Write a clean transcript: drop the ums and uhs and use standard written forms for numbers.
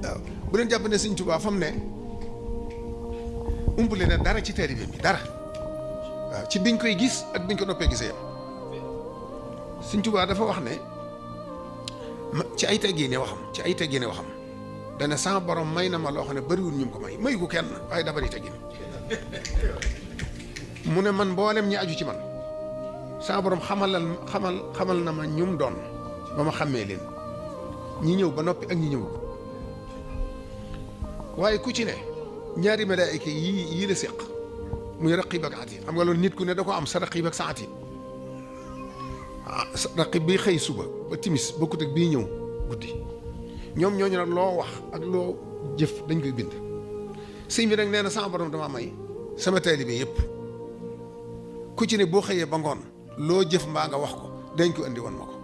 waaw bu leen jàpp ne Sëñ Tuubaa fa mu ne umpale na dara ci taalibe bi dara waaw ci biñ koy gis ak biñ ko noppee gisee yam Sëñ Tuubaa dafa wax ne ci ay teggine waxam dana sama borom may na ma loo xam ne bariwul ñu ko may ko kenn waaye da bari teggin mu ne man mboolem ñi aju ci man sama borom xamal na ma ñum doon ba ma xàmmee leen ñi ñëw ba noppi ak ñi ñëw waaye ku ci ne ñaari malaayika yii la séq muy raqib ak atiid xam nga loolu nit ku ne da ko am sa raqib ak sa atiid raqib bi xëy suba ba timis bokkut ak bii ñëw guddi ñoom ñooñu nag loo wax ak loo jëf dañ koy bind sëñ bi nag nee na sama borom dama may sama taalibe yëpp ku ci ne boo xëyee ba ngoon loo jëf mbaa nga wax ko dañ ko indi woon ma ko